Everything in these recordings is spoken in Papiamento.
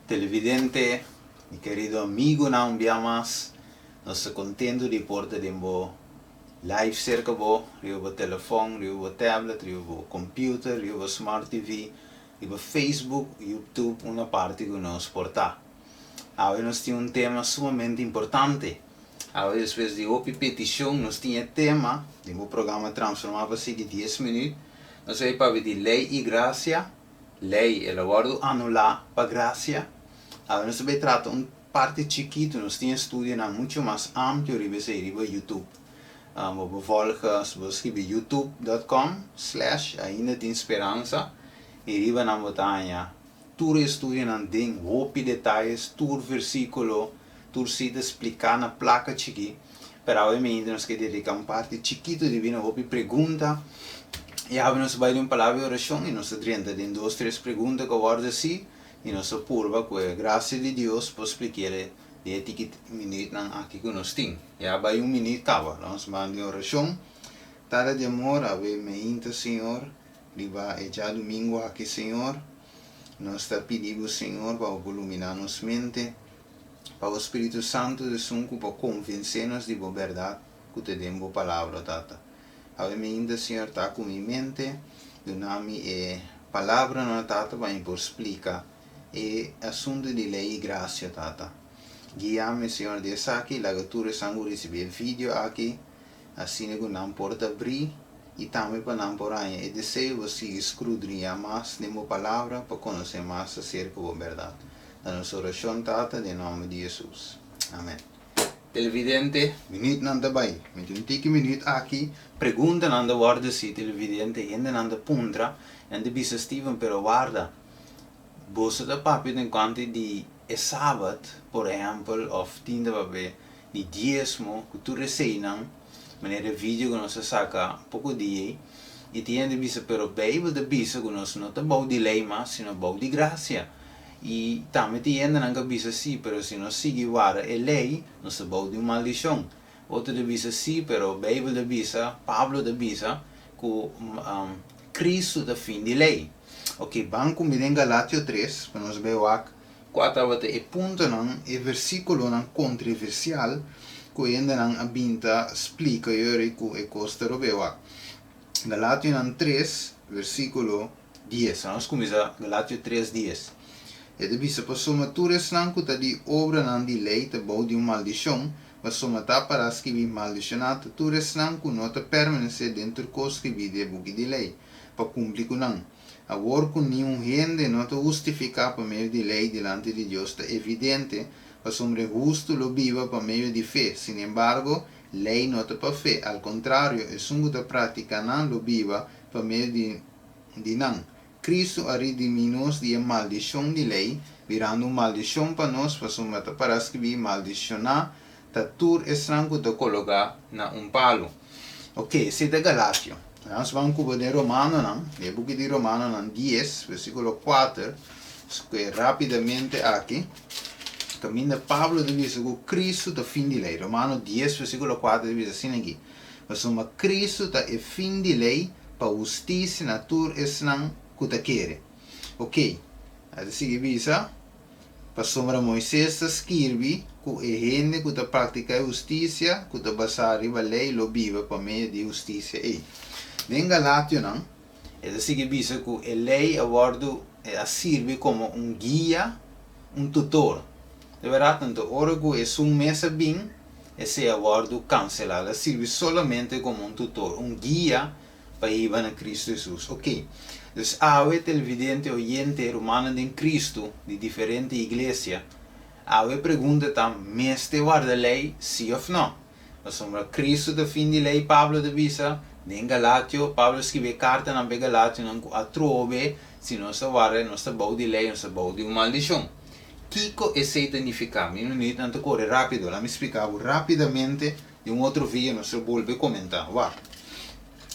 Televidente, mi kerido amigunan, un bia mas nos ta kontentu di por ta den bo live serka bo, riba bo telefòn, riba bo tablet, riba bo computer, riba bo smart TV, riba Facebook, YouTube, unda parti ku nos por ta. Awe nos tin un tema sumamente importante. Awe despues di hopi petishon nos tin e tema den bo programa Transformá pa sigui dies minüt. Nos a bai papia di lei i grasia. Lei el a wòrdu anulá pa grasia. Awe nos ta bai trata un parti chikitu, nos tin estudionan muchu mas amplio riba esei riba YouTube. Bo por volga, si bo skibi youtube dot com slash ainda tin speransa i riba nan bo ta haña tur e estudionan den hopi detayes, tur versíkulo, tur sita spliká na plaka chikí. Pero awe mainta nos ke dediká un parti chikitu di bini hopi pregunta i awe nos ta bai den un palabra di orashon i nos ta drenta den dos tres pregunta ku a wòrdu hasi i nos ta purba ku e grasia di Dios por splik'é den e tiki minütnan aki ku nos tin. Ya bai un minüt kaba. Nos ban den orashon. Tata di amor, awe mainta Señor, riba e djadumingu aki Señor, nos ta pidi bo Señor pa bo por luminá nos mente, Pa bo Spiritu Santu esun ku por konvensé nos di bo bèrdat ku ta den bo Palabra, Tata. Awe mi inda, Señor, ta ku mi mente, duna mi e palabranan, Tata, pa mi por splika e asuntu di lei i grasia, Tata. Guia mi, Señor, di esaki, laga tur esnan ku risibí e video aki, asina ku nan por ta brí i tambe pa nan por haña e deseo pa sigui skrudriñá mas den bo Palabra pa konosé mas aserka bo bèrdat. Ta nos orashon, Tata, den nòmber di Hesus. Amèn. Televidente, minütnan ta bai. Mi tin un tiki minüt aki. Preguntanan ta wòrdu hasi, televidente. Hendenan ta puntra. Nan ta bisa, Steven, pero warda, boso ta papia den kuantu di e Sabat, por ehèmpel, òf tin ta papia di diesmo, ku tur eseinan, manera e video ku nos a saka poko dia ei. I tin hende bisa, pero Beibel ta bisa ku nos no ta bou di lei mas, sino bou di grasia. I tambe tin hendenan ku a bisa sí, pero si nos sigui warda e lei, nos ta bou di un maldishon. Otro ta bisa sí, pero Beibel ta bisa, Pablo ta bisa, ku Kristu ta fin di lei. Oke, ban ku mi den Galatio tres pa nos bai wak kua tabata e puntonan, e versíkulonan kontroversial ku e hendenan a bin ta splika yori ku e kos ta rob'é wak. Galationan tres, versíkulo dies. Nos kuminsá Galatio tres dies. E ta bisa, Pasobra tur esnan ku ta di obranan di lei ta bou di un maldishon, pasobra ta pará skibí, Maldishoná ta tur esnan ku no ta permanesé den tur kos skibí den e buki di lei, pa kumpli ku nan. Awor ku niun hende no ta hustifiká pa medio di lei dilanti di Dios ta evidente, pasobra e hustu lo biba pa medio di fe. Sinembargo, lei no ta pa fe, al kontrario, esun ku ta praktiká nan lo biba pa medio di di nan. Kristu a ridimí nos di e maldishon di lei, birando un maldishon pa nos, pasobra ta pará skibí, Maldishoná ta tur esnan ku ta kologá na un palu. Oke, esei ta Galatio. Nos ban kuba den Romanonan, den e buki di Romanonan dies, versíkulo kuater, skue rápidamente aki, kaminda Pablo ta bisa ku Kristu ta fin di lei. Romano dies, versíkulo kuater ta bisa asina aki, Pasobra Kristu ta e fin di lei pa hustisia na tur esnan ku ta kere. Oke, a ta sigui bisa, Pasobra Moises ta skirbi ku e hende ku ta praktiká e hustisia ku ta basá riba lei lo biba pa medio di e hustisia ei. Den Galationan, e ta sigui bisa ku e lei a wòrdu a sirbi komo un guia, un tutor. De bèrdat, anto ora ku esun mes a bin, esei a wòrdu kanselá. El a sirbi solamente komo un tutor, un guia pa hiba na Kristu Hesus. Oke, dus awe televidente, oyente, rumannan den Kristu di diferente iglesia, awe e pregunta ta, mester warda lei si òf nò? Pasobra Kristu ta fin di lei, Pablo ta bisa den Galatio, Pablo a skibi e kartanan pa e Galationan ku atrobe si nos ta warda nos ta bou di lei, nos ta bou di un maldishon. Kiko esei ta nifiká? Mi minuutnan ta kore rápido, laat mi splika bo rápidamente, den un otro video nos lo bolbe komentá. Wak,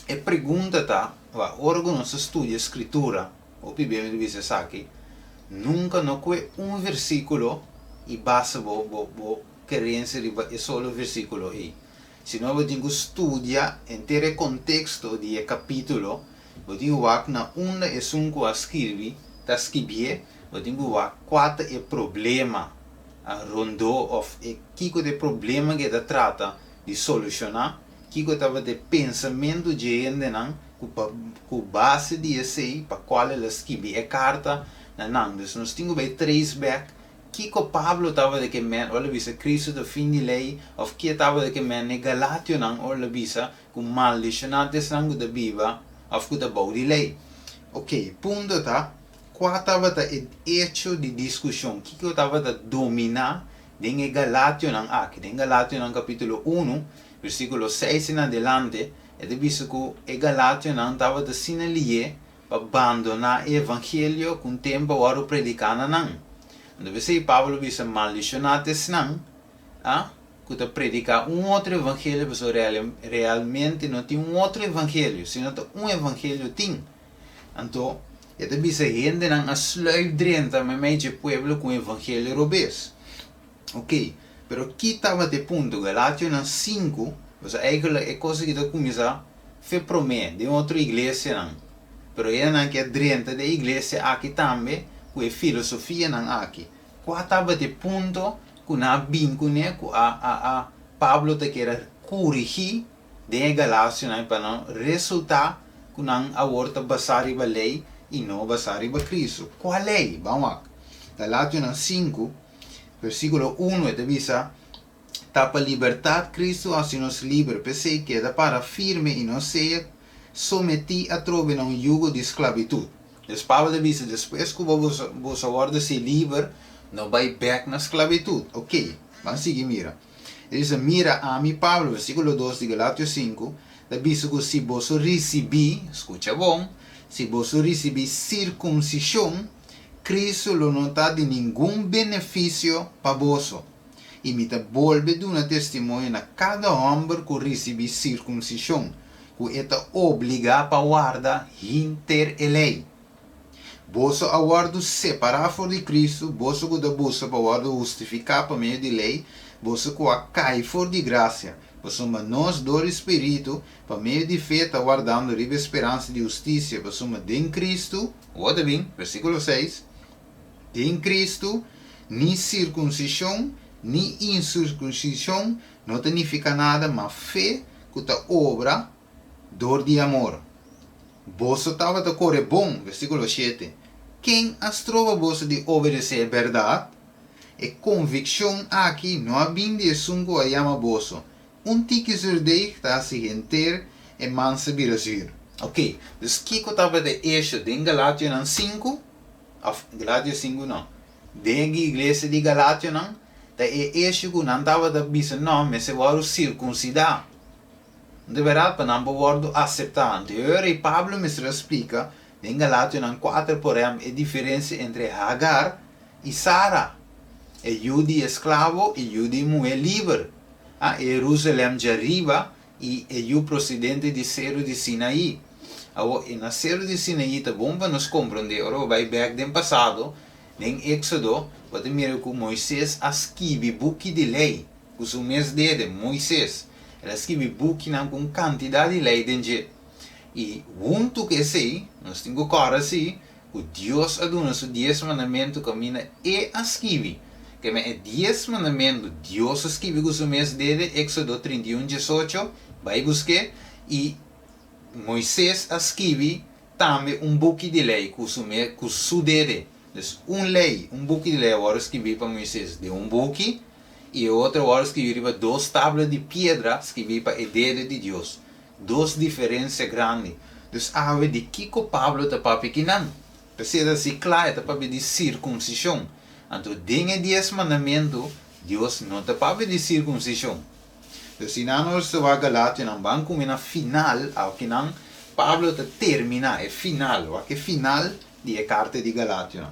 e pregunta ta, wak, ora ku nos ta studia Skritura, hopi bia mi ta bisa esaki, nunka no kue un versíkulo i basa bo bo bo kerensia riba e solo versíkulo ei. Sino bo tin ku studia henter e konteksto di e kapítulo, bo tin wak na unda esun ku a skirbi ta skibié. Bo tin ku wak kua ta e problema rondó òf e kiko ta e problema ku e ta trata di solushoná, kiko tabata e pensamentu dje hendenan ku pa ku base di esei pa kual el a skibi e karta na nan. Dus nos tin ku bai trace back kiko Pablo tabata ke men ora el a bisa Kristu ta fin di lei òf ke tabata ke men e Galationan ora el a bisa ku maldishoná ta esnan ku ta biba òf ku ta bou di lei. Oke, punto ta, kua tabata e echo di diskushon? Kiko tabata dominá den e Galationan aki? Den Galationan kapítulo unu, versíkulo seis en adelante, e ta bisa ku e Galationan tabata asina lié pa bandoná e evangelio ku un tempu a wòrdu prediká na nan. Anto p'esei Pablo bisa, Maldishoná ta esnan, a ku ta prediká un otro evangelio, pasobra realmente no tin un otro evangelio, sino ta un evangelio tin. Anto, e ta bisa hendenan a sluip drenta meimei dje pueblo ku un evangelio robes. Ok, pero ki tabata e punto? Galationan sinku, pasobra eigenlijk e kos aki ta kuminsá fe promé den otro iglesianan, pero hendenan ke a drenta den e iglesia aki tambe ku e filosofianan aki. Kua tabata e punto ku nan a bin kuné ku a a a Pablo ta kier a kurigí den e Galationan pa no resultá ku nan awor ta basá riba lei i no basá riba Kristu? Kua lei? Ban wak. Galationan sinku, versíkulo unu e ta bisa, Ta pa libertat Kristu a hasi nos liber, p'esei keda para firme i no sea sometí atrobe na un yugo di sklabitut. Dus Pablo ta bisa, despues ku bo boso a wòrdu hasi liber, no bai bèk na sklabitut. Oke, ban sigui mira. E bisa, Mira, ami, Pablo, versíkulo dos di Galatio sinku, ta bisa ku si boso risibí, skucha bon, si boso risibí sirkunsishon, Kristu lo no ta di ningun benefisio pa boso. I mi ta bolbe duna testimonio na kada hòmber ku risibí sirkunsishon, ku e ta obligá pa warda hinter e lei. Boso a wòrdu separá for di Kristu, boso ku ta buska pa wòrdu hustifiká pa medio di lei, boso ku a kai for di grasia. Pasobra nos, dor di Spiritu, pa medio di fe ta wardando riba e speransa di hustisia, pasobra den Kristu, wòrdu bin, versíkulo seis, Den Kristu, ni sirkunsishon ni insirkunsishon no ta nifiká nada, ma fe ku ta obra dor di amor. Boso tabata kore bon, versíkulo shete. Ken a stroba boso di obedesé e bèrdat? E konvikshon aki no a bin di esun ku a yama boso. Un tiki zuurdeeg ta hasi henter e mansa bira zuur. Oké, dus kiko tabata e esho den Galationan sinku? Òf, Galatio sinku no. Den e iglesia di Galationan, ta e esho ku nan tabata bisa no mester wòrdu sirkunsidá. No ta bèrdat pa nan por wòrdu aseptá. Anto e ora ei Pablo mester a splika den Galationan kuater por ehèmpel e diferensia entre Hagar i Sara, e yu di esklabo i yu di muhé liber, a e Herusalèm djariba i e yu prosedente di Seru di Sinaí. Awor, e na Seru di Sinaí ta bon pa nos komprondé, ora bo bai bèk den pasado, den Éksodo, bo ta mira ku Moises a skibi buki di lei ku su mes dede, Moises, el a skibi bukinan ku un kantidat di lei den dje. I huntu ku esei, nos tin ku kòrda si ku Dios a duna su dies mandamentu kaminda E a skibi. Keme e dies mandamentu Dios a skibi ku su mes dede, Éksodo 31, 18, bai busk'é, i Moises a skibi tambe un buki di lei ku su mes ku su dede. Dus un lei, un buki di lei a wòrdu skibí pa Moises den un buki, i e otro a wòrdu skibí riba dos tabla di piedra skibí pa e dede di Dios. Dos diferensia grandi. Dus awe di kiko Pablo ta papia kinan? P'esei e ta si kla, e ta papia di sirkunsishon. Anto den e Dies Mandamentu, Dios no ta papia di sirkunsishon. Dus si nan nos ta wak Galationan, ban kume na final, awe kinan Pablo ta terminá, e final, wak e final di e karta di Galationan.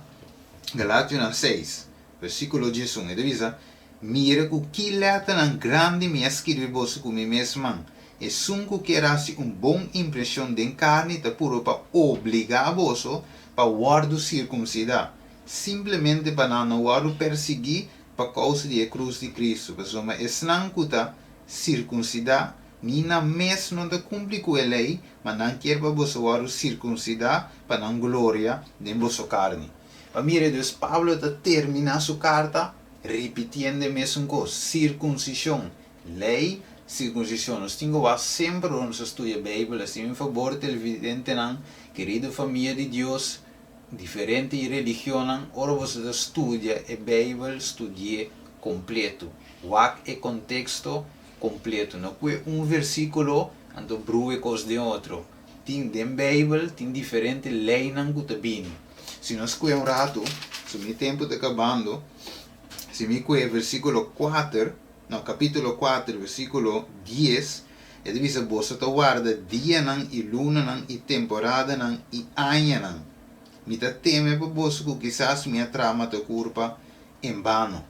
Galationan seis, versíkulo 11, e ta bisa, Mira ku ki lèternan grandi mi a skirbi boso ku mi mes man. Esun ku kier hasi un bon impreshon den karni ta purba pa obligá boso pa wòrdu sirkumsidá, simplemente pa nan no wòrdu persiguí pa kousa di e krus di Kristu. Pasobra esnan ku ta sirkumsidá ni nan mes no ta kumpli ku e lei, ma nan kier pa boso wòrdu sirkumsidá pa nan gloria den boso karni. Pa mira, dus Pablo ta terminá su karta ripitiendo e mesun kos, sirkunsishon, lei, sirkunsishon. Nos tin ku wak semper ora nos ta studia Beibel, asina mi fabor televidentenan, kerido famia di Dios, diferente religionnan, ora boso ta studia e Beibel, studi'é kompleto. Wak e konteksto kompleto. No kue un versíkulo anto brua e kos den otro. Tin den Beibel tin diferente leinan ku ta bini. Si nos kue un ratu, su mi tempu ta kabando, si mi kue versíkulo kuater, no, kapítulo kuater, versíkulo dies, e ta bisa, Boso ta warda dianan i lunanan i temporadanan i añanan. Mi ta teme pa boso ku kisas mi a traha mata kurpa en bano.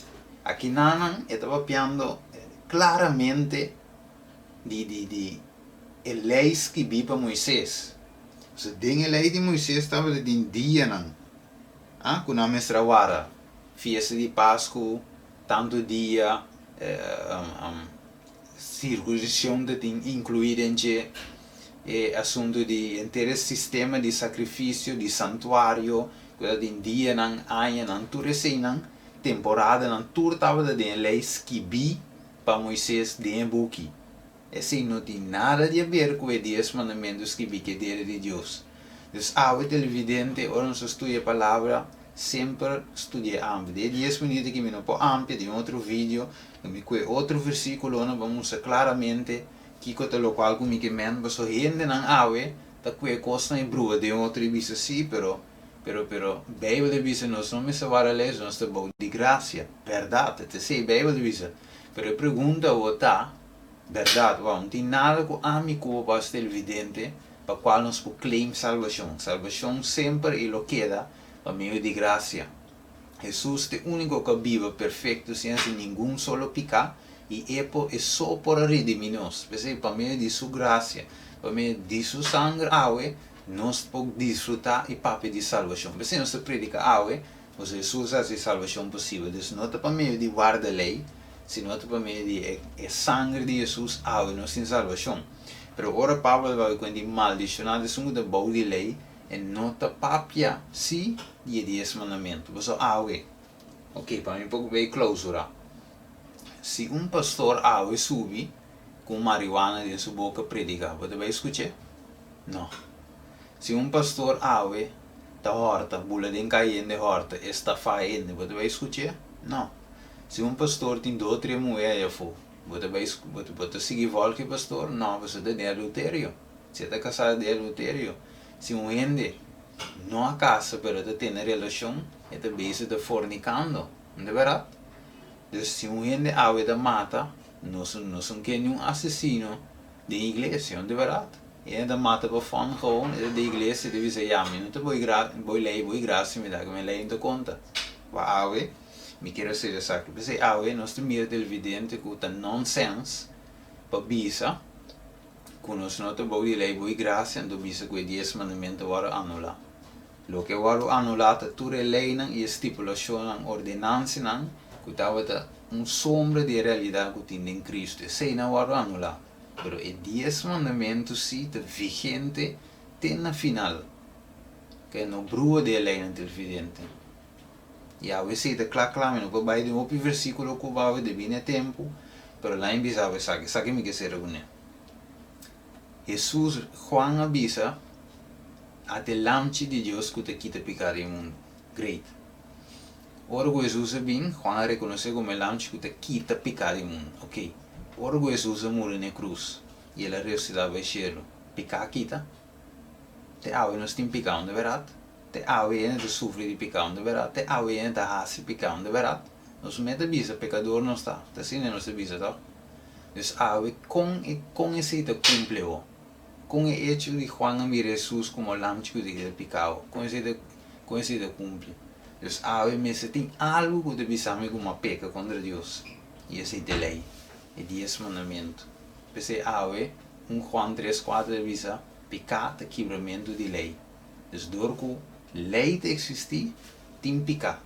Akinanan e ta papiando klaramente di di di e lei skibí pa Moises. Pasobra den e lei di Moises tabata tin dianan a ku nan mester a warda, fiesta di Pasku, tantu dia, sirkunsishon ta tin inkluí den dje, e asuntu di henter e sistema di sakrifisio, di santuario, ku ta tin dianan, añanan, tur eseinan, temporadanan, tur tabata den e lei skibí pa Moises den e buki. Esei no tin nada di haber ku e Dies Mandamentu skibí ku e dede di Dios. Dus awe televidente, ora nos ta studia e Palabra, semper studi'é amplia. Den e dies minuut aki mi no por amplia, den otro video lo mi kue otro versíkulonan pa mustra klaramente kiko ta lokual ku mi ke men. Pasobra hendenan awe ta kue kosnan i brua den otro i bisa sí, pero pero pero Beibel ta bisa nos no mester wara lei, nos ta bou di grasia. Bèrdat, ta esei Beibel ta bisa. Pero e pregunta awor ta, Bèrdat, wou, no tin nada ku ami ku bo pas televidente pa kual nos por claim salbashon. Salbashon semper i lo keda pa medio di grasia. Hesus ta e úniko ku a biba perfekto sin hasi ningun solo piká i e por e so por a redimí nos. P'esei pa medio di su grasia, pa medio di su sanger awe nos por disfrutá i papia di salbashon. P'esei nos ta prediká awe pasobra Hesus a hasi salbashon posibel. Dus no ta pa medio di warda lei, sino ta pa medio di e sanger di Hesus awe nos tin salbashon. Pero ora Pablo ta papia ku hende maldishoná ta esun ku ta bou di lei, e no ta papia sí di e Dies Mandamentu. Pasobra awe, ok, pa mi por bay klousura. Si un pastor awe subi ku un marihuana den su boka prediká, bo ta bay skuch'é? No. Si un pastor awe ta hòrta, bula den kai hende hòrta, estafá hende, bo ta bay skuch'é? No. Si un pastor tin dos o tres muhé ayafó, Bo ta bai bo ta sigui vòlg e pastor? No, pasobra ta den adulterio. Si e ta kasá ta den adulterio. Si un hende no a kasa pero ta tene relashon, e ta bezig ta fornikando. No ta bèrdat? Dus si un hende awe ta mata, nos nos no ke niun asesino den iglesia, no ta bèrdat? E hende ta mata pa fòn gewoon, e ta den iglesia e ta bisa ya mi no ta boi boi lei boi grasia mi ta, mi lei no ta konta. Wak awe. Mi kier a sera esaki. P'esei awe nos ta mira televidente ku ta nonsens pa bisa ku nos no ta bou di lei bou di grasia anto bisa ku e dies mandamentu a wòrdu anulá. Loke a wòrdu anulá ta tur e leinan i e stipulashonnan, ordenansianan ku tabata un sombra di e realidat ku tin den Kristu. Eseinan a wòrdu anulá. Pero e dies mandamentu si ta vigente te na final. Ke no brua di e leinan televidente. Yahweh si ta kla kla, mi no por bai den hopi versíkulo ku bo awe debí na e tempu, pero laña bisa awe esaki, esaki mi ke sera kuné. Hesus, Juan a bisa, Ata e Lamchi di Dios ku ta kita piká di e mundu. Great. Ora ku Hesus a bin, Juan a rekonosé komo e Lamchi ku ta kita piká di mundu. Oké. Ora ku Hesus a muri na e krus i el a resusitá bai shelu, piká a kita? Te awe nos tin piká, no ta bèrdat? Te awe hende ta sufri di piká, no ta bèrdat? Te awe hende ta hasi piká, no ta bèrdat? Nos mes ta bisa, pekador nos ta. Ta asina nos ta bisa, tòg? Dus awe, kon e kon esei ta kumpli awor? Kon e echo di Juan a mira Hesus komo lamchi ku ta kita piká awor? Kon esei ta kon esei ta kumpli? Dus awe mester tin algu ku ta bisa mi ku mi a peka kontra Dios, i esei ta e lei, e dies mandamentu. P'esei awe, un Juan tres kuater ta bisa, Piká ta kibramentu di lei. Dus dor ku lei ta eksistí, tin piká.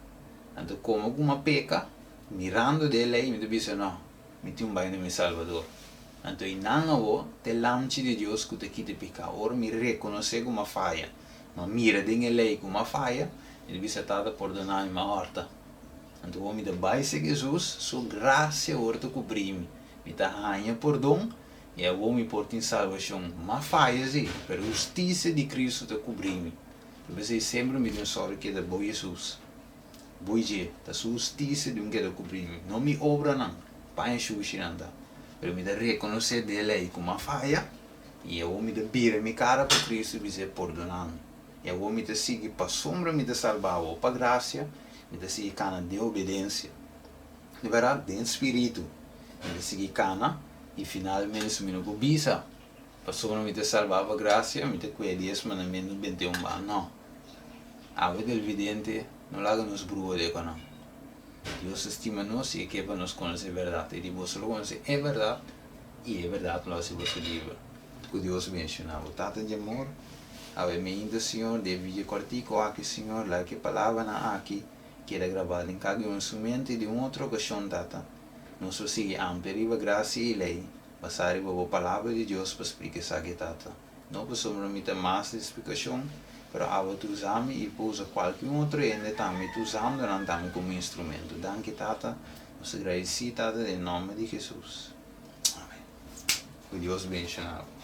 Anto komo ku mi a peka, mirando di e lei, mi ta bisa, No, mi tin un bai na mi Salbador. Anto i nan awor ta e Lamchi di Dios ku ta kita e piká. Ora mi rekonosé ku mi a faya, mi a mira den e lei ku mi a faya, Mi ta bisa, Tata, pordoná mi, m'a hòrta. Anto awor mi ta bai serka Hesus, Su grasia awor ta kubrí mi. Mi ta haña pordon i awor mi por tin salbashon. M'a faya sí, pero hustisia di Kristu ta kubrí mi. Ta p'esei semper mi tin sòru keda bou Hesus. Bou dje, ta Su hustisia di un keda kubrí mi, no mi obranan, paña shushinan ta. Pero mi ta rekonosé den e lei ku m'a faya i awor mi ta bira mi kara pa Kristu i bis'é pordoná mi. I awor mi ta sigui pasobra mi ta salbá awor pa grasia, mi ta sigui kana den obedensia. Di bèrdat, den spiritu mi ta sigui kana i finalmente si mi no por bisa pasobra mi ta salbá pa grasia, mi ta kue dies mandamentu bente un ban. No. Awe del vidente no laga nos bruha den konan. Dios ta stima nos i e ke pa nos konosé bèrdat. E di boso lo konosé e bèrdat i e bèrdat lo hasi boso liber. Ku Dios benshoná bo. Tata di amor, awe meinta Señor, den e video kòrtiku aki Señor, laga ku e palabranan aki keda grabá den kada un su mente i den un otro okashon Tata, nos lo sigui amplia riba grasia i lei, basá riba bo palabra di Dios pa splika esaki Tata. No pasobra mi ta mas di splikashon, pero abo ta usa mi i por usa kualke un otro hende tambe i ta usando nan tambe komo instrumento. Danki Tata, nos ta gradisí Tata den nòmber di Hesus. Amen. Ku Dios benshoná bo.